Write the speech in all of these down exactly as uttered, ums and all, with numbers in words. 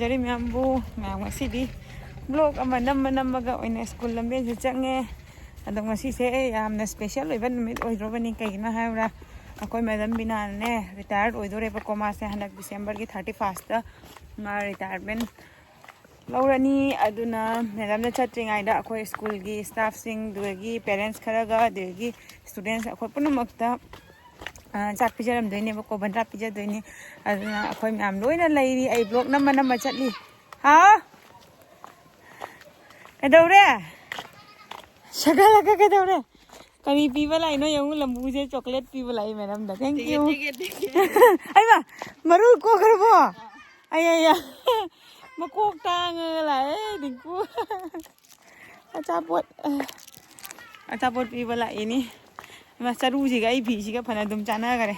ꯖꯔꯤ ꯃꯌꯥꯝꯕꯨ꯫ ꯃꯌꯥꯝ ꯉꯁꯤꯗꯤ ꯕ꯭ꯂꯣꯛ ꯑꯃ ꯅꯝꯃ ꯅꯝꯃꯒ ꯑꯣꯏꯅ ꯁ꯭ꯀꯨꯜ ꯂꯝꯕꯦꯟꯁꯦ ꯆꯪꯉꯦ꯫ ꯑꯗꯣ ꯉꯁꯤꯁꯦ ꯌꯥꯝꯅ ꯁ꯭ꯄꯦꯁꯦꯜ ꯑꯣꯏꯕ ꯅꯨꯃꯤꯠ ꯑꯣꯏꯗ꯭ꯔꯣꯕꯅꯤ꯫ ꯀꯩꯒꯤꯅꯣ ꯍꯥꯏꯕꯗ ꯑꯩꯈꯣꯏ ꯃꯦꯗꯝ ꯕꯤꯅꯥꯅꯅꯦ ꯔꯤꯇꯥꯌꯔ ꯑꯣꯏꯗꯣꯔꯦꯕꯀꯣ꯫ ꯃꯥꯁꯦ ꯍꯟꯗꯛ ꯗꯤꯁꯦꯝꯕꯔꯒꯤ ꯊꯥꯔꯇꯤ ꯐꯥꯔꯁꯇ ꯃꯥ ꯔꯤꯇꯥꯌꯔꯃꯦꯟ ꯂꯧꯔꯅꯤ꯫ ꯑꯗꯨꯅ ꯃꯦꯗꯝꯅ ꯆꯠꯇ꯭ꯔꯤꯉꯩꯗ ꯑꯩꯈꯣꯏ ꯁ꯭ꯀꯨꯜꯒꯤ ꯁ꯭ꯇꯥꯐꯁꯤꯡ, ꯑꯗꯨꯗꯒꯤ ꯄꯦꯔꯦꯟꯁ ꯈꯔꯒ, ꯑꯗꯨꯗꯒꯤ ꯁ꯭ꯇꯨꯗꯦꯟꯁ ꯑꯩꯈꯣꯏ ꯄꯨꯝꯅꯃꯛꯇ ꯑ, ꯆꯥꯛ ꯄꯤꯖꯔꯝꯗꯣꯏꯅꯦꯕꯀꯣ, ꯕꯟꯗ꯭ꯔꯥ ꯄꯤꯖꯗꯣꯏꯅꯤ꯫ ꯑꯗꯨꯅ ꯑꯩꯈꯣꯏ ꯃꯌꯥꯝ ꯂꯣꯏꯅ ꯂꯩꯔꯤ꯫ ꯑꯩ ꯕ꯭ꯂꯣꯛ ꯅꯝꯃ ꯅꯝꯃ ꯆꯠꯂꯤ꯫ ꯍꯥꯎ? ꯀꯩꯗꯧꯔꯦ? ꯁꯒꯠꯂꯒ ꯀꯩꯗꯧꯔꯦ? ꯀꯔꯤ ꯄꯤꯕ ꯂꯥꯛꯏꯅꯣ ꯌꯦꯡꯉꯨ, ꯂꯝꯕꯨꯁꯦ ꯆꯣꯀ꯭ꯂꯦꯠ ꯄꯤꯕ ꯂꯥꯛꯏ ꯃꯦꯗꯝꯗ꯫ Thank you꯫ ꯑꯩꯃ, ꯃꯔꯨ ꯀꯣꯛꯈ꯭ꯔꯕꯣ? ꯑꯩ, ꯑꯩ, ꯑꯩ꯫ ꯃꯀꯣꯛ ꯇꯥꯡꯉꯒ ꯂꯥꯛꯑꯦ ꯗꯤꯡꯀꯨ꯫ ꯑꯆꯥꯄꯣꯠ꯫ ꯑꯆꯥꯄꯣꯠ ꯄꯤꯕ ꯂꯥꯛꯏꯅꯤ꯫ ꯏꯃꯥ, ꯆꯔꯨꯁꯤꯒ ꯑꯩ ꯐꯤꯁꯤꯒ ꯐꯅ ꯑꯗꯨꯝ ꯆꯥꯟꯅꯈꯔꯦ꯫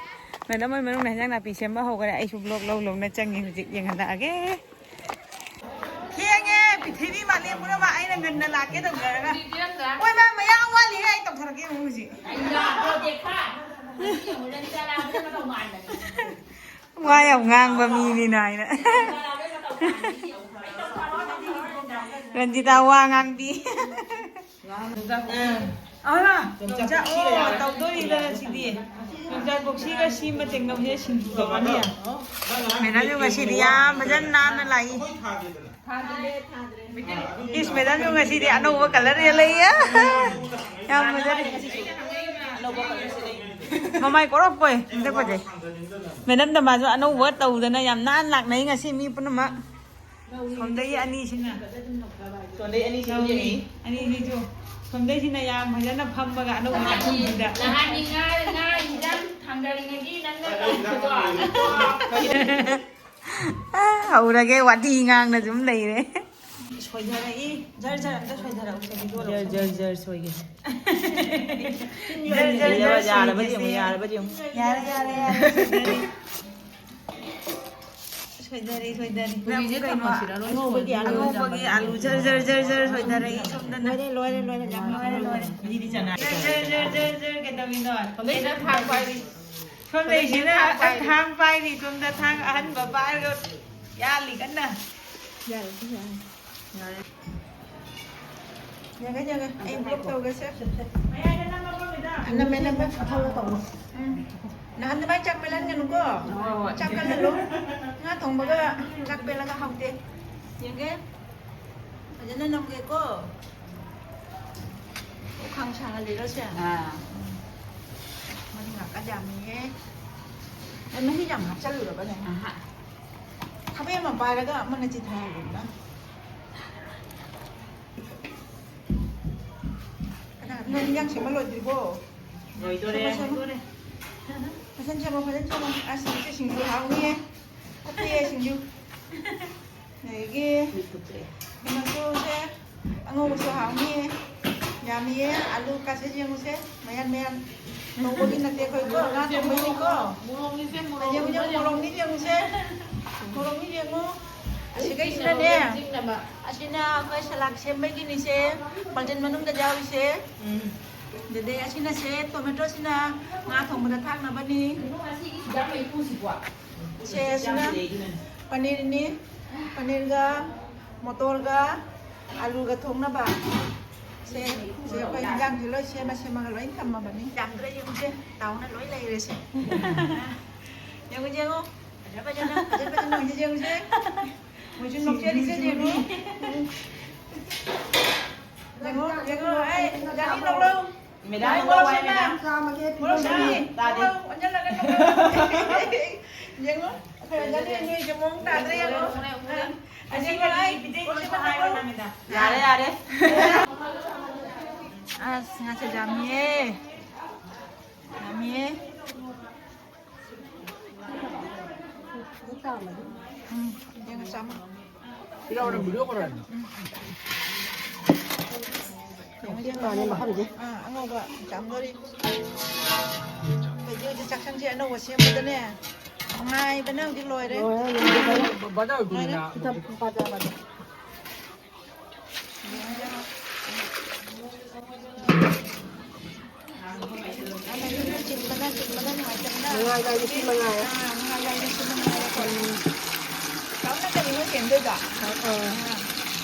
ꯃꯦꯗꯝ ꯍꯣꯏ ꯃꯅꯨꯡꯗ ꯍꯦꯟꯖꯥꯡ ꯅꯥꯄꯤ ꯁꯦꯝꯕ ꯍꯧꯈꯔꯦ꯫ ꯑꯩꯁꯨ ꯕ꯭ꯂꯣꯛ ꯂꯧ ꯂꯧꯅ ꯆꯪꯉꯤ꯫ ꯍꯧꯖꯤꯛ ꯌꯦꯡꯍꯜꯂꯛꯑꯒꯦ꯫ ꯊꯦꯡꯉꯦ, ꯄ꯭ꯔꯤꯊꯤꯕꯤ ꯃꯥꯂꯦꯝ ꯄꯨꯝꯅꯃꯛ꯫ ꯑꯩꯅ ꯉꯟꯅ ꯂꯥꯛꯀꯦ ꯇꯧꯖꯔꯒ꯫ ꯍꯣꯏ, ꯃꯥ, ꯃꯌꯥꯝ ꯋꯥꯠꯂꯤꯍꯦ꯫ ꯑꯩ ꯇꯧꯊꯣꯔꯛꯀꯦ ꯑꯃꯨꯛ ꯍꯧꯖꯤꯛ꯫ ꯋꯥ ꯌꯥꯝ ꯉꯥꯡꯕ ꯃꯤꯅꯤꯅ ꯍꯥꯏꯅ꯫ ꯔꯟꯖꯤꯇꯥ ꯋꯥ ꯉꯥꯡꯕꯤ꯫ ꯑꯥ, ꯌꯣꯡꯆꯥꯛ, ꯑꯣ, ꯇꯧꯗꯣꯔꯤꯗꯅ ꯁꯤꯗꯤ꯫ ꯌꯣꯡꯆꯥꯛ ꯀꯣꯛꯁꯤꯒ ꯁꯤꯃ ꯇꯦꯡꯅꯕꯁꯦ ꯁꯤꯡꯖꯨ ꯇꯧꯔꯅꯤ꯫ ꯃꯦꯗꯥꯝꯁꯨ ꯉꯁꯤꯗꯤ ꯌꯥꯝ ꯐꯖꯅ ꯅꯥꯟꯅ ꯂꯥꯛꯏ꯫ ꯏꯁ, ꯃꯦꯗꯥꯝꯁꯨ ꯉꯁꯤꯗꯤ ꯑꯅꯧꯕ ꯀꯂꯔ ꯂꯩꯌꯦ꯫ ꯌꯥꯝ ꯐꯖꯔꯦ꯫ ꯃꯃꯥꯏ ꯀꯣꯔꯞ ꯀꯣꯏ꯫ ꯑꯝꯇ ꯐꯖꯩ꯫ ꯃꯦꯗꯥꯝꯗ ꯃꯥꯁꯨ ꯑꯅꯧꯕ ꯇꯧꯗꯅ ꯌꯥꯝ ꯅꯥꯟꯅ ꯂꯥꯛꯅꯩ ꯉꯁꯤ ꯃꯤ ꯄꯨꯝꯅꯃꯛ꯫ ꯁꯣꯝꯗꯒꯤ ꯑꯅꯤꯁꯤꯅ꯫ ꯁꯣꯝꯗꯩ ꯑꯅꯤꯁꯤ ꯂꯧꯏ꯫ ꯌꯦꯡꯉꯤ꯫ ꯑꯅꯤꯁꯤꯁꯨ꯫ ꯁꯣꯝꯗꯩꯁꯤꯅ ꯌꯥꯝ ꯐꯖꯅ ꯐꯝꯃꯒ ꯑꯅꯧꯕ ꯅꯍꯥꯟꯒꯤ, ꯆꯥꯛꯈꯨꯝꯁꯤꯗ꯫ ꯅꯍꯥꯟꯒꯤ ꯉꯥ, ꯉꯥ ꯏꯟꯖꯥꯡ ꯊꯥꯡꯗꯔꯤꯉꯩꯒꯤ ꯅꯪꯅ ꯇꯧꯕꯗꯣ꯫ ꯑ, ꯍꯧꯔꯒꯦ, ꯋꯥꯊꯤ ꯉꯥꯡꯅ ꯁꯨꯝ ꯂꯩꯔꯦ꯫ ꯁꯣꯏꯊꯔꯛꯏ꯫ ꯖꯔ ꯖꯔ ꯑꯝꯇ ꯁꯣꯏꯊꯔꯛꯎꯁꯦ, ꯚꯤꯗꯤꯑꯣ ꯖꯔ, ꯂꯧꯁꯦ꯫ ꯖꯔ, ꯖꯔ ꯁꯣꯏꯒꯦ꯫ ꯖꯔ, ꯖꯔ, ꯖꯔ ꯌꯥꯔꯕ ꯌꯦꯡꯉꯨ, ꯁꯣꯏꯒꯦꯁꯦ꯫ ꯌꯥꯔꯕ ꯌꯦꯡꯉꯨ꯫ ꯌꯥꯔꯦ, ꯌꯥꯔꯦ, ꯌꯥꯔꯦ, ꯁꯣꯏꯊꯔꯦ꯫ ꯁꯣꯏꯊꯔꯦ, ꯁꯣꯏꯊꯔꯦ꯫ ꯄꯨꯔꯤꯁꯦ ꯀꯩꯅꯣ? ꯊꯝꯃꯁꯤꯔ? ꯂꯣꯏ ꯑꯉꯧꯕꯒꯤ ꯁꯣꯏꯔꯦ꯫ ꯑꯂꯨ ꯑꯉꯧꯕꯒꯤ ꯑꯂꯨ ꯖꯔ, ꯖꯔ, ꯖꯔ, ꯖꯔ ꯁꯣꯏꯊꯔꯛꯏ ꯁꯣꯝꯗꯅ꯫ ꯂꯣꯏꯔꯦ, ꯂꯣꯏꯔꯦ, ꯂꯣꯏꯔꯦ, ꯌꯥꯝ ꯂꯣꯏꯔꯦ, ꯂꯣꯏꯔꯦ꯫ ꯖꯔ, ꯖꯔ, ꯖꯔ, ꯖꯔ, ꯖꯔ ꯀꯩꯗꯧꯔꯤꯅꯣ? ꯁꯣꯝꯗꯩꯁꯤꯅ ꯊꯥꯡ ꯄꯥꯏꯔꯤ꯫ ꯁꯣꯝꯗꯩꯁꯤꯅ ꯊꯥꯡ ꯄꯥꯏꯔꯤ, ꯁꯣꯝꯗ ꯊꯥꯡ ꯑꯍꯟꯕ ꯄꯥꯏꯔꯒ ꯌꯥꯜꯂꯤ ꯀꯟꯅ꯫ ꯌꯥꯔꯦ, ꯁꯤ ꯌꯥꯔꯦ꯫ ꯌꯥꯔꯦ꯫ ꯌꯥꯔꯦ, ꯌꯥꯔꯦ꯫ ꯑꯩ block ꯇꯧꯔꯒꯦꯁꯦ꯫ ꯃꯌꯥꯏꯗ ꯅꯝꯃꯒ ꯃꯦꯗꯥꯝ꯫ ꯅꯝꯃꯦ, ꯅꯝꯃꯦ꯫ ꯑꯐꯕ ꯇꯧꯔꯣ꯫ ꯎꯝ꯫ ꯅꯍꯥꯟ ꯑꯗꯨꯃꯥꯏꯅ ꯆꯥꯛ ꯄꯦꯜꯍꯟꯒꯅꯨꯀꯣ꯫ ꯍꯣꯏ, ꯍꯣꯏ꯫ ꯆꯥꯛ ꯀꯜꯍꯜꯂꯨ꯫ ꯉꯥ ꯊꯣꯡꯕꯒ ꯆꯥꯛ ꯄꯦꯜꯂꯒ ꯍꯥꯎꯇꯦ꯫ ꯌꯦꯡꯒꯦ꯫ ꯐꯖꯅ ꯅꯝꯒꯦꯀꯣ꯫ ꯑꯣ, ꯈꯥꯡ ꯁꯥꯍꯜꯂꯤꯔꯣ ꯁꯦ? ꯑꯥ꯫ ꯃꯔꯤ ꯉꯥꯛꯀ ꯌꯥꯝꯃꯤꯍꯦ꯫ ꯑꯦ, ꯃꯍꯤ ꯌꯥꯝ ꯍꯥꯞꯆꯜꯂꯨꯔꯕꯅꯦ? ꯑꯍꯥ꯫ ꯈꯥꯕꯩ ꯑꯃ ꯄꯥꯏꯔꯒ ꯑꯃꯅ ꯆꯤꯊꯍꯜꯂꯨꯗꯅ꯫ ꯀꯅꯥ, ꯅꯣꯏ ꯏꯟꯖꯥꯡ ꯁꯦꯝꯕ ꯂꯣꯏꯗ꯭ꯔꯤꯕꯣ? ꯂꯣꯏꯗꯣꯔꯦ꯫ ꯁꯦꯝꯃꯣ, ꯁꯦꯝꯃꯣ꯫ ꯂꯣꯏꯗꯣꯔꯦ꯫ ꯐꯖꯅ ꯁꯦꯝꯃꯣ, ꯐꯖꯅ ꯁꯦꯝꯃꯣ꯫ ꯑꯁ, ꯉꯁꯤ ꯁꯤꯡꯖꯨ ꯍꯥꯎꯅꯤꯌꯦ꯫ ꯀꯨꯞꯄꯤꯌꯦ ꯁꯤꯡꯖꯨ꯫ ꯑꯗꯒꯤ ꯀꯩꯅꯣꯁꯨ ꯁꯦ, ꯑꯉꯧꯕꯁꯨ ꯍꯥꯎꯅꯤꯌꯦ꯫ ꯌꯥꯝꯃꯤꯌꯦ, ꯑꯂꯨ ꯀꯥꯁꯦ ꯌꯦꯡꯉꯨꯁꯦ, ꯃꯌꯥꯟ ꯃꯌꯥꯟ꯫ ꯅꯧꯕꯒꯤ ꯅꯠꯇꯦ ꯑꯩꯈꯣꯏꯀꯣ, ꯉꯥ ꯊꯣꯡꯕꯒꯤꯅꯤꯀꯣ꯫ ꯃꯣꯔꯣꯛꯅꯤꯁꯦ, ꯃꯣꯔꯣꯛ ꯌꯦꯡꯉꯨ, ꯌꯦꯡꯉꯨ, ꯃꯣꯔꯣꯛꯅꯤ ꯌꯦꯡꯉꯨꯁꯦ꯫ ꯃꯣꯔꯣꯛꯅꯤ ꯌꯦꯡꯉꯨ꯫ ꯑꯁꯤꯒꯩꯁꯤꯅꯅꯦ, ꯆꯤꯡꯅꯕ꯫ ꯑꯁꯤꯅ ꯑꯩꯈꯣꯏ salad ꯁꯦꯝꯕꯒꯤꯅꯤꯁꯦ, ꯕꯥꯜꯇꯤꯟ ꯃꯅꯨꯡꯗ ꯌꯥꯎꯔꯤꯁꯦ꯫ ꯎꯝ꯫ ꯑꯗꯨꯗꯩ ꯑꯁꯤꯅꯁꯦ, tomatoꯁꯤꯅ ꯉꯥ ꯊꯣꯡꯕꯗ ꯊꯥꯛꯅꯕꯅꯤ꯫ ꯉꯁꯤꯒꯤ ꯁꯤꯗ ꯃꯩ ꯄꯨꯁꯤꯀꯣ꯫ ꯁꯦ, ꯑꯁꯤꯅ ꯄꯅꯤꯔꯅꯤ꯫ ꯄꯅꯤꯔꯒ ꯃꯣꯇꯣꯔꯒ ꯑꯂꯨꯒ ꯊꯣꯡꯅꯕ꯫ ꯁꯦ, ꯁꯦ, ꯑꯩꯈꯣꯏ ꯏꯟꯖꯥꯡꯁꯦ ꯂꯣꯏ ꯁꯦꯝꯃ ꯁꯦꯝꯃꯒ ꯂꯣꯏ ꯊꯝꯃꯕꯅꯤ꯫ ꯌꯥꯝꯗ꯭ꯔꯦ, ꯌꯦꯡꯉꯨꯁꯦ꯫ ꯇꯥꯎꯅ ꯂꯣꯏ ꯂꯩꯔꯦꯁꯦ꯫ ꯌꯦꯡꯉꯨ, ꯌꯦꯡꯉꯨ꯫ ꯐꯖ ꯐꯖꯅ, ꯐꯖ ꯐꯖꯅ ꯍꯧꯖꯤꯛ ꯌꯦꯡꯉꯨꯁꯦ꯫ ꯃꯣꯏꯁꯨ ꯅꯣꯛꯆꯔꯤꯁꯦ ꯌꯦꯡꯉꯨ꯫ ꯌꯦꯡꯉꯣ, ꯌꯦꯡꯉꯣ, ꯑꯩ ꯒꯥꯔꯤ ꯂꯧꯔꯣ꯫ ꯃꯦꯗꯥꯝ, ꯂꯧꯔꯣ, ꯃꯦꯗꯥꯝ꯫ ꯃꯣꯔꯣꯛ ꯁꯥꯕꯤ꯫ ꯇꯥꯗꯦ꯫ ꯃꯣꯔꯣꯛ ꯑꯣꯟꯁꯤꯜꯂꯒ ꯂꯧꯔꯣ꯫ ꯌꯦꯡꯉꯣ, ꯑꯩꯈꯣꯏ ꯒꯥꯔꯤ ꯑꯅꯤꯁꯦ ꯃꯑꯣꯡ ꯇꯥꯗ꯭ꯔꯦ ꯌꯦꯡꯉꯣ꯫ ꯑꯁꯤ ꯃꯣꯔꯣꯛ ꯑꯩ ꯃꯣꯔꯣꯛ ꯁꯥꯕꯤ꯫ ꯌꯥꯔꯦ, ꯌꯥꯔꯦ꯫ ꯑꯁ, ꯉꯥꯁꯦ ꯌꯥꯝꯃꯤꯍꯦ꯫ ꯌꯥꯝꯃꯤꯍꯦ꯫ ꯎꯝ, ꯌꯦꯡꯉꯣ, ꯆꯥꯃ꯫ ꯎꯝ꯫ ꯌꯦꯡꯉꯣ, ꯌꯦꯡꯉꯣ, ꯃꯥꯅꯦ, ꯃꯐꯝꯁꯦ꯫ ꯑꯥ, ꯑꯉꯧꯕ ꯆꯥꯝꯗꯣꯔꯤ꯫ ꯑꯩꯈꯣꯏꯗꯤ ꯍꯧꯖꯤꯛ ꯆꯥꯛꯁꯪꯁꯦ ꯑꯅꯧꯕ ꯁꯦꯝꯕꯗꯅꯦ, ꯉꯥꯏꯕꯅ ꯍꯧꯖꯤꯛ ꯂꯣꯏꯔꯦ꯫ ꯂꯣꯏꯔꯦ, ꯂꯣꯏꯔꯦ꯫ ꯂꯣꯏꯔꯦ꯫ ꯕꯖꯥꯔ ꯑꯣꯏꯕꯅꯤꯅ꯫ ꯕꯖꯥꯔ, ꯕꯖꯥꯔ꯫ ꯆꯤꯟꯕꯅ, ꯆꯤꯟꯕꯅ ꯅꯨꯡꯉꯥꯏꯇꯕꯅ꯫ ꯃꯉꯥꯜ ꯂꯥꯏꯅ ꯁꯤ ꯃꯉꯥꯏꯔꯦ꯫ ꯑꯥ, ꯃꯉꯥꯜ ꯂꯥꯏꯅ ꯁꯤ ꯃꯉꯥꯏꯔꯦꯀꯣ꯫ ꯎꯝ꯫ ꯆꯥꯎ ꯑ,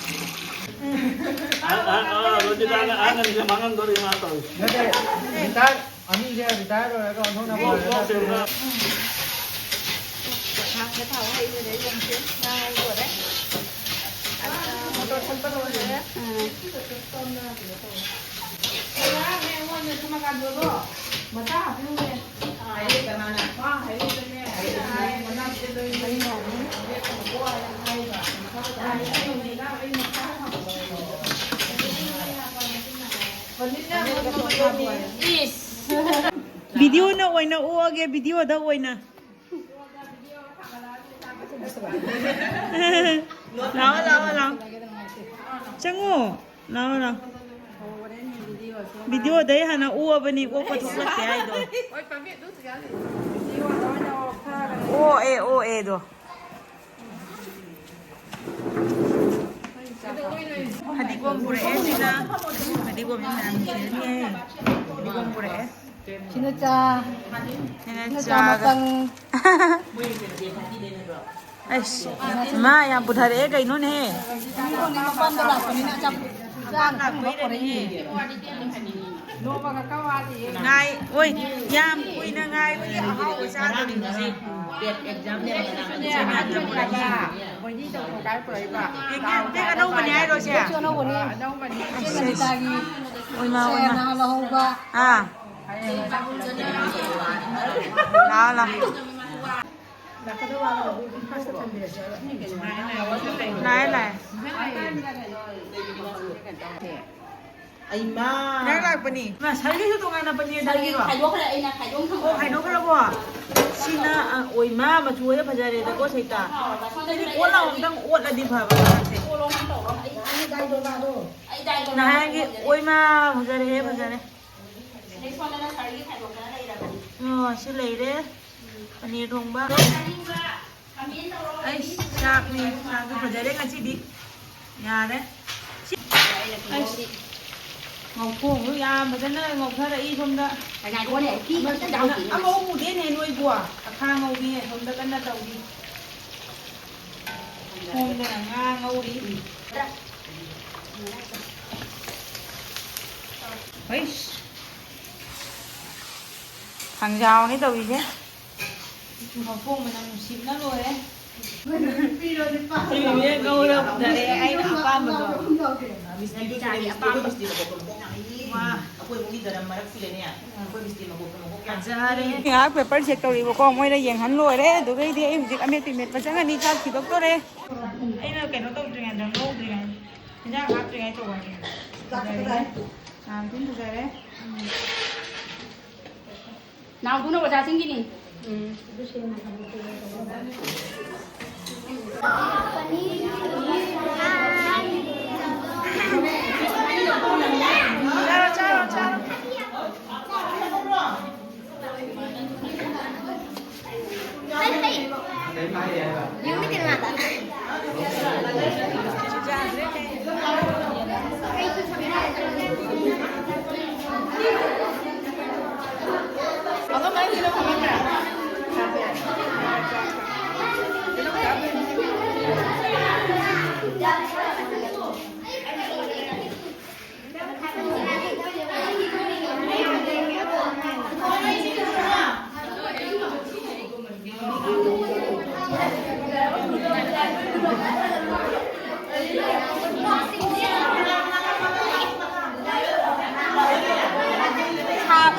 ꯑ, ꯑ, ꯔꯣꯖꯤꯇꯥꯅ ꯑꯍꯟ ꯑꯅꯤꯁꯦ ꯃꯥꯡꯍꯟꯗꯣꯔꯤ ꯃꯥ ꯇꯧꯔꯤꯁꯦ꯫ ꯅꯠꯇꯦ, ꯔꯤꯇꯥꯌꯔ, ꯑꯅꯤꯁꯦ ꯔꯤꯇꯥꯌꯔ ꯑꯣꯏꯔꯒ ꯑꯣꯟꯊꯣꯛꯅꯕ ꯑꯣꯏꯔꯒ ꯃꯥꯡꯍꯟꯗꯣꯔꯤ ꯃꯥ꯫ ꯉꯥ ꯊꯥꯎ ꯍꯩꯕꯗ ꯌꯦꯡꯁꯦ꯫ ꯉꯥ ꯂꯣꯏꯔꯦ꯫ ꯑꯗꯨꯒ ꯃꯣꯇꯣꯔ ꯊꯣꯛꯄ ꯂꯣꯏꯔꯦ꯫ ꯎꯝ꯫ ꯉꯔꯥꯡꯅꯦ ꯑꯩꯉꯣꯟꯗ ꯁꯣꯝ ꯅꯥꯀꯟꯗꯣ ꯃꯆꯥ ꯍꯥꯞꯄꯤꯌꯨꯅꯦ꯫ ꯏꯁ꯫ ꯚꯤꯗꯤꯑꯣꯅ ꯑꯣꯏꯅ ꯑꯣꯛꯑꯒꯦ, ꯚꯤꯗꯤꯑꯣꯗ ꯑꯣꯏꯅ꯫ ꯂꯥꯛꯑꯣ, ꯂꯥꯛꯑꯣ, ꯂꯥꯛꯑꯣ꯫ ꯆꯪꯉꯣ꯫ ꯂꯥꯛꯑꯣ, ꯂꯥꯛꯑꯣ꯫ ꯚꯤꯗꯤꯑꯣꯗꯩ ꯍꯥꯟꯅ ꯑꯣꯛꯑꯕꯅꯤ, ꯑꯣꯛꯄ ꯊꯣꯛꯂꯛꯇꯦ ꯍꯥꯏꯗꯣ꯫ ꯑꯣꯛꯑꯦ, ꯑꯣꯛꯑꯦꯗꯣ꯫ ꯐꯗꯤꯒꯣꯝ ꯄꯨꯔꯛꯑꯦ ꯁꯤꯅ꯫ ꯐꯗꯤꯒꯣꯝ ꯃꯌꯥꯝ ꯊꯤꯔꯅꯤꯍꯦ꯫ ꯐꯗꯤꯒꯣꯝ ꯄꯨꯔꯛꯑꯦ꯫ ꯁꯤꯅ ꯆꯥ꯫ ꯁꯤꯅ ꯁꯤꯅ ꯆꯥ ꯆꯥꯒ꯫ ꯃꯆꯪ꯫ ꯑꯩꯁ, ꯏꯃꯥ ꯌꯥꯝ ꯄꯨꯊꯔꯛꯑꯦ ꯀꯩꯅꯣꯅꯦꯍꯦ꯫ ꯃꯤ ꯃꯄꯥꯝꯗ ꯂꯥꯛꯄꯅꯤꯅ ꯑꯆꯥꯄꯣꯠ ꯆꯥꯅ ꯊꯛꯅꯕ ꯄꯨꯔꯛꯏꯅꯦ꯫ ꯅꯣꯡꯃ ꯈꯛꯇ ꯋꯥꯠꯂꯤꯌꯦ꯫ ꯉꯥꯏ-, ꯑꯣꯏ, ꯌꯥꯝ ꯀꯨꯏꯅ ꯉꯥꯏꯕꯒꯤ ꯑꯍꯥꯎꯕ ꯆꯥꯗꯣꯔꯤ ꯍꯧꯖꯤꯛ꯫ ꯁꯤꯅꯅꯦ, ꯑꯍꯟꯕꯅꯤꯅ ꯕꯣꯏꯗꯤ ꯇꯧꯊꯣꯛ ꯀꯥꯏ ꯄꯨꯔꯛꯏꯕ? ꯕꯦꯛ, ꯕꯦꯛ ꯑꯅꯧꯕꯅꯤ ꯍꯥꯏꯔꯣ ꯁꯦ? ꯕꯦꯛꯁꯨ ꯑꯅꯧꯕꯅꯤ꯫ ꯑꯅꯧꯕꯅꯤ꯫ ꯏꯆꯦ ꯅꯟꯗꯤꯇꯥꯒꯤ ꯑꯣꯏꯃ, ꯁꯦ ꯑꯣꯏꯃ꯫ ꯅꯍꯥꯟ ꯂꯧꯍꯧꯕ꯫ ꯑꯥ꯫ ꯂꯥꯛꯑꯣ, ꯂꯥꯛꯑꯣ꯫ ꯂꯥꯛꯑꯦ, ꯂꯥꯛꯑꯦ꯫ ꯑꯩꯃꯥ꯫ ꯉꯔꯥꯡ ꯂꯥꯛꯄꯅꯤ꯫ ꯏꯃꯥ, ꯁꯥꯔꯤꯒꯤꯁꯨ ꯇꯣꯉꯥꯟꯅ ꯄꯅꯤꯔ ꯁꯥꯔꯤꯒꯤ ꯇꯧꯔꯤꯔꯣ? ꯈꯥꯏꯗꯣꯛꯈ꯭ꯔꯦ, ꯑꯩꯅ ꯈꯥꯏꯗꯣꯛ ꯊꯝꯈ꯭ꯔꯦ꯫ ꯑꯣ, ꯈꯥꯏꯗꯣꯛꯈ꯭ꯔꯕꯣ? ꯁꯤꯅ, ꯑ, ꯑꯣꯏꯃꯥ, ꯃꯆꯨ ꯍꯣꯏꯗ ꯐꯖꯔꯦꯗꯀꯣ, ꯁꯩꯇꯥ꯫ ꯑꯥ, ꯁꯣꯝꯗ ꯁꯤꯗꯤ ꯂꯩ, ꯑꯣꯠ ꯂꯥꯎ ꯂꯩ꯫ ꯑꯝꯇꯪ ꯑꯣꯠꯂꯗꯤ ꯐꯕ ꯉꯔꯥꯡꯁꯦ꯫ ꯑꯣꯠꯂꯣ, ꯅꯪ ꯇꯧꯔꯣ꯫ ꯑꯩ, ꯑꯩ ꯗꯥꯏꯗꯣ ꯃꯥꯗꯣ꯫ ꯑꯩ ꯗꯥꯏꯗꯣ ꯃꯥꯗꯣ ꯅꯍꯥꯟꯒꯤ ꯐꯖꯔꯦ꯫ ꯑꯣꯏꯃꯥ ꯐꯖꯔꯦꯍꯦ, ꯐꯖꯔꯦ꯫ ꯑꯗꯩ ꯁꯣꯝꯗꯅ ꯁꯥꯔꯤꯒꯤ ꯈꯥꯏꯗꯣꯛꯇꯅ ꯂꯩꯔꯕꯅꯤ꯫ ꯑꯣ, ꯁꯤ ꯂꯩꯔꯦ꯫ ꯄꯅꯤꯔ ꯊꯣꯡꯕ꯫ ꯆꯥꯛꯅꯤ, ꯆꯥꯛꯁꯨ ꯐꯖꯔꯦ ꯉꯁꯤꯗꯤ꯫ ꯌꯥꯔꯦ꯫ ꯑꯩꯁ, ꯉꯧꯊꯣꯡꯗꯣ ꯌꯥꯝ ꯐꯖꯅ ꯉꯧꯊꯔꯛꯏ ꯁꯣꯝꯗ꯫ ꯉꯥꯏꯈꯣꯅꯦ, ꯐꯤ ꯑꯃꯁꯨ ꯑꯝꯇ ꯌꯥꯎꯗꯦꯅꯦ꯫ ꯑꯃ ꯎꯗꯦꯅꯦ ꯅꯣꯏꯕꯨ꯫ ꯑꯈꯥ ꯉꯧꯕꯤ ꯑꯁꯣꯝꯗ ꯀꯟꯅ ꯇꯧꯔꯤ꯫ ꯊꯣꯡꯗꯅ ꯉꯥ ꯉꯧꯔꯤ꯫ ꯍꯩꯁ꯫ ꯊꯥꯡꯖꯥꯎꯅꯤ ꯇꯧꯔꯤꯁꯦ꯫ ꯃꯈꯣꯡ ꯃꯅꯝ ꯅꯨꯡꯁꯤꯕꯅ ꯂꯣꯏꯔꯦ꯫ ꯄꯤꯔꯦ, ꯉꯧꯔꯛꯇꯔꯦ ꯑꯩꯅ ꯑꯄꯥꯝꯕꯗꯣ꯫ ꯃꯤꯁꯇꯤꯒꯤ ꯑꯄꯥꯝꯕ꯫ ꯋꯥ꯫ ꯐꯖꯔꯦ꯫ ꯉꯥꯏꯍꯥꯛ ꯄꯦꯄꯔ ꯆꯦꯛ ꯇꯧꯔꯤꯕꯀꯣ, ꯃꯣꯏꯅ ꯌꯦꯡꯍꯟ ꯂꯣꯏꯔꯦ꯫ ꯑꯗꯨꯒꯩꯗꯤ ꯑꯩ ꯍꯧꯖꯤꯛ ꯑꯃꯦꯠꯄꯤ ꯃꯦꯠꯄ ꯆꯪꯉꯅꯤ, ꯆꯥꯛ ꯊꯤꯗꯣꯛꯇꯣꯔꯦ꯫ ꯑꯩꯅ ꯀꯩꯅꯣ ꯇꯧꯗ꯭ꯔꯤꯉꯩꯗ, ꯉꯧꯗ꯭ꯔꯤꯉꯩꯗ, ꯏꯟꯖꯥꯡ ꯍꯥꯞꯇ꯭ꯔꯤꯉꯩ ꯇꯧꯕꯅꯤ꯫ ꯐꯖꯔꯦ꯫ ꯌꯥꯝ ꯊꯤꯅ ꯐꯖꯔꯦ꯫ ꯅꯥꯎꯗꯨꯅ ꯑꯣꯖꯥꯁꯤꯡꯒꯤꯅꯤ꯫ ꯆꯥꯔꯣ, ꯆꯥꯔꯣ, ꯆꯥꯔꯣ꯫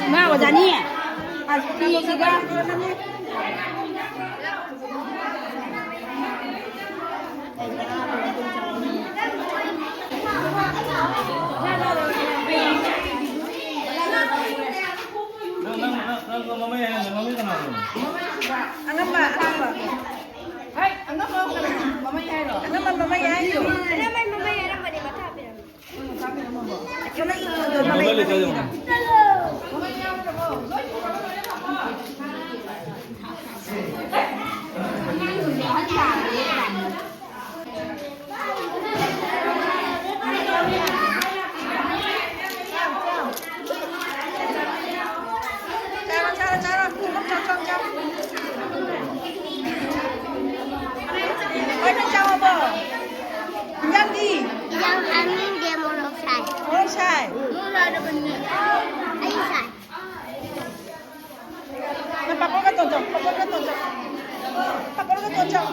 ꯏꯃꯥ ꯑꯣꯖꯥꯅꯤ꯫ ꯑꯁ, ꯐꯤꯁꯤꯒ꯫ ꯅꯪ, ꯅꯪ, ꯅꯪ, ꯅꯪ ꯃꯃꯩ ꯍꯥꯏꯔꯝꯃꯦ꯫ ꯃꯃꯩ ꯀꯅꯥꯅꯣ? ꯑꯉꯝꯕ, ꯑꯉꯝꯕ꯫ ꯍꯩ, ꯑꯉꯝꯕ ꯀꯅꯥ? ꯃꯃꯩ ꯍꯥꯏꯔꯣ? ꯑꯉꯝꯕ ꯃꯃꯩ ꯍꯥꯏꯔꯣ? ꯑꯉꯝꯕ ꯃꯃꯩ ꯍꯥꯏꯔꯝꯕꯅꯦ, ꯃꯈꯥ ꯄꯤꯔꯝꯃꯦ꯫ ꯃꯃꯩ ꯂꯩꯇ꯭ꯔꯣ ꯌꯦꯡꯉꯣ꯫ ꯆꯥꯔꯣ, ꯆꯥꯔꯣ, ꯆꯥꯔꯣ꯫ ꯆꯥꯎ, ꯆꯥꯎ, ꯆꯥꯎ, ꯆꯥꯎ꯫ ꯍꯣꯏ, ꯅꯪ ꯆꯥꯎ꯫ ꯄꯥꯄꯣꯔꯒ ꯇꯣꯠꯆꯧ꯫ ꯄꯥꯄꯣꯔꯒ ꯇꯣꯠꯆꯧ꯫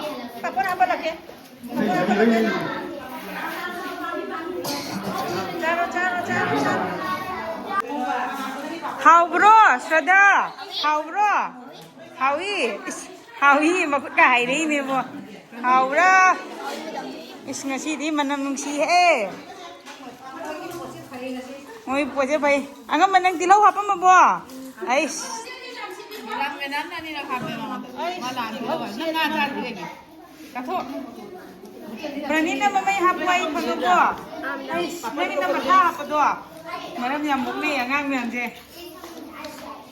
ꯄꯥꯄꯣꯔ ꯍꯥꯞꯄꯜꯂꯛꯀꯦ꯫ ꯄꯥꯄꯣꯔ ꯍꯥꯞꯄꯜꯂꯛꯀꯦ꯫ ꯆꯥꯔꯣ, ꯆꯥꯔꯣ, ꯆꯥꯔꯣ, ꯆꯥꯔꯣ꯫ ꯍꯥꯎꯕ꯭ꯔꯣ, ꯁ꯭ꯔꯗꯥ? ꯍꯥꯎꯕ꯭ꯔꯣ? ꯍꯥꯎꯏ? ꯏꯁ, ꯍꯥꯎꯏ, ꯃꯈꯨꯠꯀ ꯍꯥꯏꯔꯛꯏꯅꯦꯕꯣ꯫ ꯍꯥꯎꯕ꯭ꯔꯥ? ꯏꯁ, ꯉꯁꯤꯗꯤ ꯃꯅꯝ ꯅꯨꯡꯁꯤꯍꯦ꯫ ꯃꯣꯏ ꯄꯣꯠꯁꯦ ꯐꯩ꯫ ꯑꯉꯝꯕ, ꯅꯪ ꯇꯤꯜꯍꯧ ꯍꯥꯞꯄꯝꯃꯕꯣ? ꯑꯩꯁ꯫ ꯃꯦꯗꯥꯝꯅ ꯑꯅꯤꯔꯛ ꯍꯥꯞꯄꯦ ꯃꯉꯣꯟꯗ꯫ ꯃꯥ ꯂꯥꯛꯑꯗꯤ ꯂꯧꯔꯣꯏ꯫ ꯅꯪ ꯉꯥ ꯆꯥꯗ꯭ꯔꯤ ꯀꯩꯒꯤ? ꯆꯥꯊꯣꯛ꯫ ꯄ꯭ꯔꯅꯤꯠꯅ ꯃꯃꯩ ꯍꯥꯞꯄꯣ, ꯑꯩ ꯐꯪꯉꯕꯣ? ꯑꯩꯁ, ꯅꯪꯒꯤ ꯅꯃꯊꯥ ꯍꯥꯞꯄꯗꯣ ꯃꯔꯝ ꯌꯥꯝ ꯃꯣꯛꯅꯩ ꯑꯉꯥꯡ ꯃꯌꯥꯝꯁꯦ꯫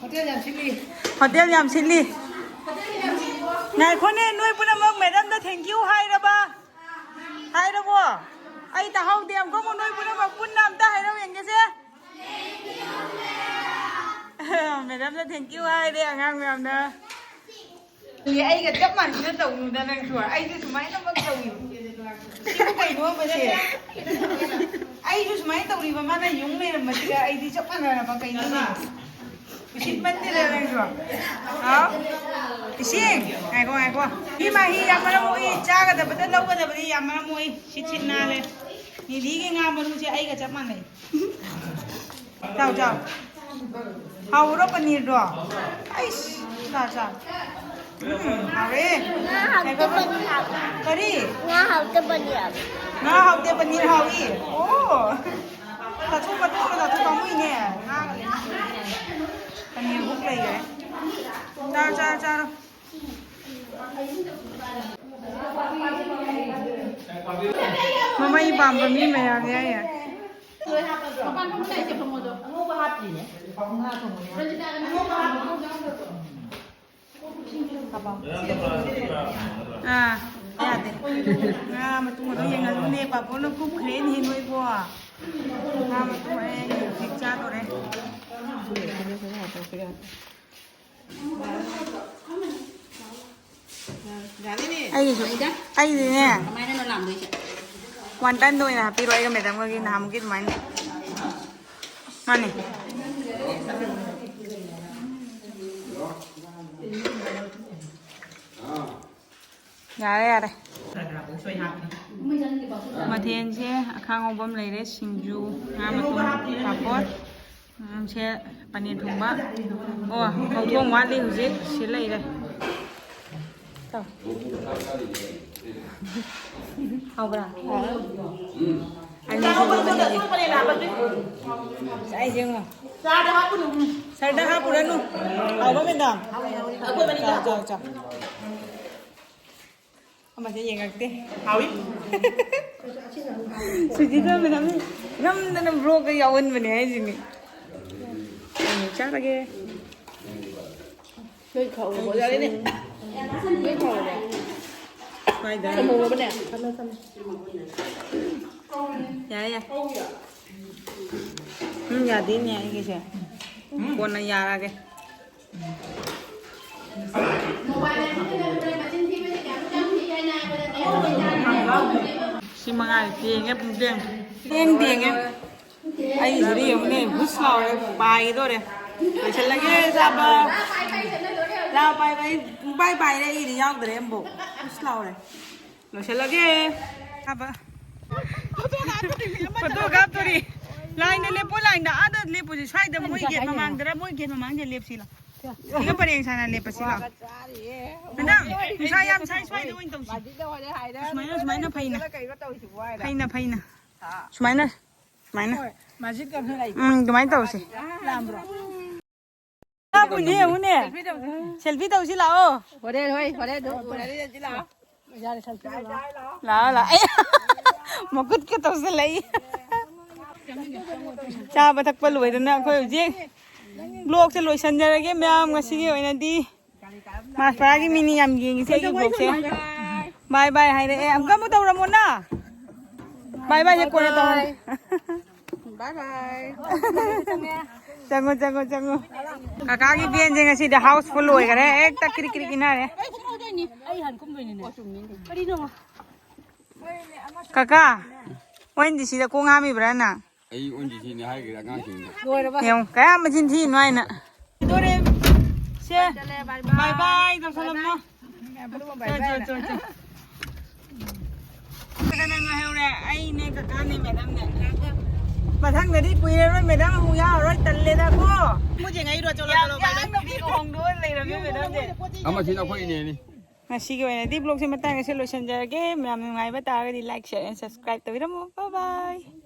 ꯍꯣꯇꯦꯜ ꯌꯥꯝ ꯁꯤꯠꯂꯤ꯫ ꯍꯣꯇꯦꯜ ꯌꯥꯝ ꯁꯤꯠꯂꯤ꯫ ꯉꯥꯏꯈꯣꯅꯦ, ꯅꯣꯏ ꯄꯨꯝꯅꯃꯛ ꯃꯦꯗꯥꯝꯗ thank you ꯍꯥꯏꯔꯕ? ꯍꯥꯏꯔꯕꯣ? ꯑꯩ ꯇꯥꯍꯧꯗꯦ꯫ ꯑꯃꯨꯛꯀ ꯑꯃꯨꯛ ꯅꯣꯏ ꯄꯨꯝꯅꯃꯛ ꯄꯨꯟꯅ ꯑꯝꯇ ꯍꯥꯏꯔꯧ ꯌꯦꯡꯒꯦꯁꯦ꯫ ꯃꯦꯗꯥꯝꯗ thank you ꯍꯥꯏꯔꯦ ꯑꯉꯥꯡ ꯃꯌꯥꯝꯅ꯫ ꯑꯦ, ꯑꯩꯒ ꯆꯞ ꯃꯥꯟꯅꯅ ꯇꯧꯅꯨꯗ ꯅꯪꯁꯨ꯫ ꯑꯩꯁꯨ ꯁꯨꯃꯥꯏꯅꯃꯛ ꯇꯧꯏ꯫ ꯁꯤꯕꯨ ꯀꯩꯅꯣꯕꯁꯦ? ꯑꯩꯁꯨ ꯁꯨꯃꯥꯏꯅ ꯇꯧꯔꯤꯕ ꯃꯥꯅ ꯌꯨꯝ ꯂꯩꯔꯝꯕꯁꯤꯒ ꯑꯩꯗꯤ ꯆꯞ ꯃꯥꯟꯅꯔꯕ ꯀꯩꯅꯣꯅꯦ? ꯎꯁꯤꯠꯃꯟꯗꯦꯗ ꯅꯪꯁꯨ꯫ ꯍꯥꯎ? ꯏꯁꯤꯡ? ꯉꯥꯏꯈꯣ, ꯉꯥꯏꯈꯣ꯫ ꯏꯃꯥ, ꯍꯤ ꯌꯥꯝ ꯃꯔꯝ ꯃꯣꯛꯏ꯫ ꯆꯥꯒꯗꯕꯗ ꯂꯧꯒꯗꯕꯗꯤ ꯌꯥꯝ ꯃꯔꯝ ꯃꯣꯛꯏ꯫ ꯁꯤꯠ ꯁꯤꯠ ꯅꯥꯜꯂꯦ꯫ ꯅꯤꯙꯤꯒꯤ ꯉꯥ ꯃꯔꯨꯁꯦ ꯑꯩꯒ ꯆꯞ ꯃꯥꯟꯅꯩ꯫ ꯆꯥꯎ, ꯆꯥꯎ꯫ ꯍꯥꯎꯕ꯭ꯔꯣ ꯄꯅꯤꯔꯗꯣ? ꯑꯩꯁ, ꯆꯥ, ꯆꯥ꯫ ꯎꯝ, ꯍꯥꯎꯔꯦ꯫ ꯉꯥ ꯍꯥꯎꯇꯦ, ꯄꯅꯤꯔ ꯍꯥꯎꯋꯦ꯫ ꯀꯔꯤ? ꯉꯥ ꯍꯥꯎꯇꯦ, ꯄꯅꯤꯔ ꯍꯥꯎꯋꯦ꯫ ꯉꯥ ꯍꯥꯎꯇꯦ, ꯄꯅꯤꯔ ꯍꯥꯎꯏ꯫ ꯑꯣ꯫ ꯆꯥꯊꯣꯛ, ꯆꯥꯊꯣꯛ, ꯆꯥꯊꯣꯛ, ꯄꯥꯝꯃꯨꯏꯅꯦ꯫ ꯉꯥꯒ ꯂꯩ꯫ ꯄꯅꯤꯔ ꯍꯨꯛ ꯂꯩꯈꯔꯦ꯫ ꯆꯥꯔꯣ, ꯆꯥꯔꯣ, ꯆꯥꯔꯣ꯫ ꯃꯃꯩ ꯄꯥꯝꯕ ꯃꯤ ꯃꯌꯥꯝ ꯌꯥꯏ ꯌꯥꯏ꯫ ꯑꯥ, ꯌꯥꯗꯦ꯫ ꯉꯥ ꯃꯇꯨꯝ ꯑꯗꯨ ꯌꯦꯡꯍꯜꯂꯨꯅꯦ, ꯄꯥꯐꯣꯔꯅ ꯀꯨꯞꯈ꯭ꯔꯦꯅꯦ ꯅꯣꯏꯕꯣ꯫ ꯉꯥ ꯃꯇꯨꯝ ꯑꯩ ꯍꯧꯖꯤꯛ ꯆꯥꯗꯣꯔꯦ꯫ ꯑꯩꯒꯤꯁꯨ, ꯑꯩꯒꯤꯗꯤꯅꯦ, ꯀꯃꯥꯏꯅꯅꯣ ꯂꯥꯝꯗꯣꯏꯁꯦ? One time ꯗ ꯑꯣꯏꯅ ꯍꯥꯞꯄꯤꯔꯣ, ꯑꯩꯒ ꯃꯦꯗꯥꯝꯒꯒꯤ ꯅꯍꯥꯟꯃꯨꯛꯀꯤ ꯑꯗꯨꯃꯥꯏꯅ꯫ ꯃꯥꯅꯦ꯫ ꯌꯥꯔꯦ, ꯌꯥꯔꯦ꯫ ꯃꯊꯦꯜꯁꯦ ꯑꯈꯥ ꯉꯧꯕ ꯑꯃ ꯂꯩꯔꯦ, ꯁꯤꯡꯖꯨ, ꯉꯥ ꯃꯇꯨꯝ, ꯄꯥꯐꯣꯔ, ꯎꯝ, ꯁꯦ ꯄꯅꯤꯔ ꯊꯣꯡꯕ꯫ ꯑꯣ, ꯍꯧꯗꯣꯡ ꯋꯥꯠꯂꯤ ꯍꯧꯖꯤꯛ꯫ ꯁꯤ ꯂꯩꯔꯦ꯫ ꯇꯧ꯫ ꯍꯥꯎꯕ꯭ꯔꯥ? ꯑꯅꯤꯁꯤꯗꯤ ꯃꯅꯤꯡꯒꯤ꯫ ꯆꯥꯏꯁꯦ ꯌꯦꯡꯉꯣ꯫ ꯁꯔꯗ ꯍꯥꯞꯄꯨꯔꯅꯨ꯫ ꯍꯥꯎꯕ, ꯃꯦꯗꯥꯝ? ꯆꯥꯎ, ꯆꯥꯎ, ꯆꯥꯎ꯫ ꯑꯃꯁꯦ ꯌꯦꯡꯉꯛꯇꯦ꯫ ꯍꯥꯎꯏ꯫ ꯁꯨꯖꯤꯠꯇ ꯃꯦꯗꯥꯝ ꯅꯝꯗꯅ vlogꯇ ꯌꯥꯎꯍꯟꯕꯅꯦ ꯍꯥꯏꯁꯤꯅꯦ꯫ ꯑꯩ ꯆꯥꯔꯒꯦ꯫ ꯂꯣꯏ ꯈꯥꯛꯑꯣ꯫ ꯌꯥꯔꯦꯅꯦ꯫ ꯂꯣꯏ ꯈꯥꯛꯑꯣ꯫ ꯁ꯭ꯋꯥꯏꯗ꯫ ꯊꯝꯃꯣꯕꯅꯦ꯫ ꯊꯝꯃꯦ, ꯊꯝꯃꯦ꯫ ꯌꯥꯔꯦ, ꯌꯥꯔꯦ꯫ ꯎꯝ, ꯌꯥꯗꯦꯅꯦ ꯑꯩꯒꯤꯁꯦ꯫ ꯀꯣꯟꯅ ꯌꯥꯔꯒꯦ꯫ ꯁꯤ ꯃꯉꯥꯏ ꯇꯦꯡꯉꯦ ꯄꯨꯡ ꯇꯦꯡ꯫ ꯇꯦꯡ ꯇꯦꯡꯉꯦ꯫ ꯑꯩꯁꯤꯗꯤ ꯌꯦꯡꯉꯨꯅꯦ, ꯍꯨꯁ ꯂꯥꯎꯔꯦ, ꯄꯥꯏꯒꯗꯧꯔꯦ꯫ ꯂꯣꯏꯁꯜꯂꯒꯦ ꯆꯥꯕ꯫ ꯆꯥꯕ ꯄꯥꯏꯕ ꯑꯩ ꯄꯨꯡꯄꯥꯏ ꯄꯥꯏꯔꯦ, ꯑꯩꯗꯤ ꯌꯥꯎꯗ꯭ꯔꯦ ꯑꯃꯐꯥꯎ꯫ ꯍꯨꯁ ꯂꯥꯎꯔꯦ꯫ ꯂꯣꯏꯁꯜꯂꯒꯦ꯫ ꯆꯥꯕ꯫ ꯐꯣꯇꯣ ꯀꯥꯞꯇꯣꯔꯤ꯫ ꯂꯥꯏꯟꯗ ꯂꯦꯞꯄꯣ, ꯂꯥꯏꯟꯗ꯫ ꯑꯥꯗ ꯂꯦꯞꯄꯨꯁꯦ꯫ ꯁ꯭ꯋꯥꯏꯗ ꯃꯣꯏ ꯒꯦꯠ ꯃꯃꯥꯡꯗꯔ, ꯃꯣꯏ ꯒꯦꯠ ꯃꯃꯥꯡꯗ ꯂꯦꯞꯁꯤ ꯂꯥꯎ꯫ ꯁꯤꯒ ꯄꯔꯦꯡ ꯁꯥꯅ ꯂꯦꯞꯄꯁꯤ ꯂꯥꯎ꯫ ꯃꯦꯗꯥꯝ, ꯅꯨꯡꯁꯥ ꯌꯥꯝ ꯁꯥꯏ, ꯁ꯭ꯋꯥꯏꯗ ꯑꯣꯏꯅ ꯇꯧꯁꯤ꯫ ꯁꯨꯃꯥꯏꯅ, ꯁꯨꯃꯥꯏꯅ ꯐꯩꯅ꯫ ꯐꯩꯅ, ꯐꯩꯅ꯫ ꯁꯨꯃꯥꯏꯅ, ꯁꯨꯃꯥꯏꯅ꯫ ꯎꯝ, ꯑꯗꯨꯃꯥꯏꯅ ꯇꯧꯁꯤ꯫ ꯂꯥꯛꯄꯨꯅꯦ, ꯌꯦꯡꯉꯨꯅꯦ꯫ ꯁꯦꯜꯐꯤ ꯇꯧꯁꯤ ꯂꯥꯛꯑꯣ꯫ ꯍꯣꯔꯦꯟ, ꯍꯣꯏ, ꯍꯣꯔꯦꯟ ꯑꯗꯨꯝ ꯎꯔꯁꯤ ꯂꯥꯛꯑꯣ꯫ ꯂꯥꯛꯑꯣ, ꯂꯥꯛꯑꯣ꯫ ꯑꯦ, ꯃꯈꯨꯠꯀ ꯇꯧꯁꯜꯂꯛꯏ꯫ ꯆꯥꯕ ꯊꯛꯄ ꯂꯣꯏꯗꯅ ꯑꯩꯈꯣꯏ ꯍꯧꯖꯤꯛ vlogꯁꯦ ꯂꯣꯏꯁꯟꯖꯔꯒꯦ ꯃꯌꯥꯝ, ꯉꯁꯤꯒꯤ ꯑꯣꯏꯅꯗꯤ꯫ ꯃꯥꯁꯄꯔꯥꯒꯤ ꯃꯤꯅꯤ ꯌꯥꯝ ꯌꯦꯡꯉꯤꯁꯦ ꯑꯩꯒꯤ vlogꯁꯦ꯫ Bye bye ꯍꯥꯏꯔꯛꯑꯦ꯫ ꯑꯃꯨꯛꯀ ꯑꯃꯨꯛ ꯇꯧꯔꯝꯃꯣꯅ꯫ Bye bye ꯁꯦ ꯀꯣꯟꯅ ꯇꯧꯔꯝꯃꯣ꯫ Bye bye꯫ ꯆꯪꯉꯣ, ꯆꯪꯉꯣ, ꯆꯪꯉꯣ꯫ ꯀꯀꯥꯒꯤ ꯚꯦꯟꯁꯦ ꯉꯁꯤꯗꯤ housefull ꯑꯣꯏꯈꯔꯦ꯫ ꯍꯦꯛꯇ ꯀ꯭ꯔꯤꯛ ꯀ꯭ꯔꯤꯛ ꯏꯟꯅꯔꯦ꯫ ꯑꯩ ꯍꯥꯟꯅ ꯀꯨꯝꯗꯣꯏꯅꯤꯅꯦ꯫ ꯀꯔꯤꯅꯣ? ꯀꯀꯥ, ꯃꯣꯏꯅꯗꯤ ꯁꯤꯗ ꯈꯣꯡ ꯍꯥꯝꯃꯤꯕ꯭ꯔꯥ ꯅꯪ? ꯑꯩ ꯑꯣꯟꯁꯤꯁꯤꯅꯦ ꯍꯥꯏꯈ꯭ꯔꯦ ꯑꯉꯥꯡꯁꯤꯡꯅ꯫ ꯂꯣꯏꯔꯕ? ꯌꯦꯡꯉꯨ, ꯀꯌꯥꯝ ꯃꯆꯤꯟ ꯊꯤꯅꯣ ꯍꯥꯏꯅ꯫ ꯂꯣꯏꯔꯦ꯫ ꯁꯦ, ꯆꯠꯂꯦ, bye bye꯫ Bye bye ꯇꯧꯁꯜꯂꯝꯃꯣ꯫ ꯆꯣ, ꯆꯣ, ꯆꯣ, ꯆꯣ꯫ ꯀꯅꯥ ꯉꯥꯏꯍꯧꯔꯦ? ꯑꯩꯅꯦ, ꯀꯀꯥꯅꯦ, ꯃꯦꯗꯥꯝꯅꯦ꯫ ꯃꯊꯪꯗꯗꯤ ꯀꯨꯏꯔꯔꯣꯏ, ꯃꯦꯗꯥꯝ ꯑꯃꯨꯛ ꯌꯥꯎꯔꯔꯣꯏ, ꯇꯜꯂꯦꯗ ꯀꯣ꯫ ꯃꯣꯏꯁꯦ ꯉꯥꯏꯔꯣ, ꯆꯠꯂꯣ, ꯌꯥꯝ ꯆꯠꯂꯣ, ꯕꯥꯏ, ꯕꯥꯏ꯫ ꯌꯥꯡꯅ ꯄꯤꯕ ꯍꯣꯡꯗꯣꯛꯑ ꯂꯩꯔꯝꯃꯦ, ꯃꯦꯗꯥꯝꯁꯦ꯫ ꯑꯃꯁꯤꯅ ꯑꯩꯈꯣꯏ ꯏꯅꯦꯅꯤ꯫ ꯉꯁꯤꯒꯤ ꯑꯣꯏꯅꯗꯤ vlogꯁꯦ ꯃꯇꯥꯡ ꯑꯁꯤꯗ ꯂꯣꯏꯁꯤꯟꯖꯔꯒꯦ꯫ ꯃꯌꯥꯝ ꯅꯨꯡꯉꯥꯏꯕ ꯇꯥꯔꯒꯗꯤ like, share and subscribe ꯇꯧꯕꯤꯔꯝꯃꯨ꯫ Bye bye꯫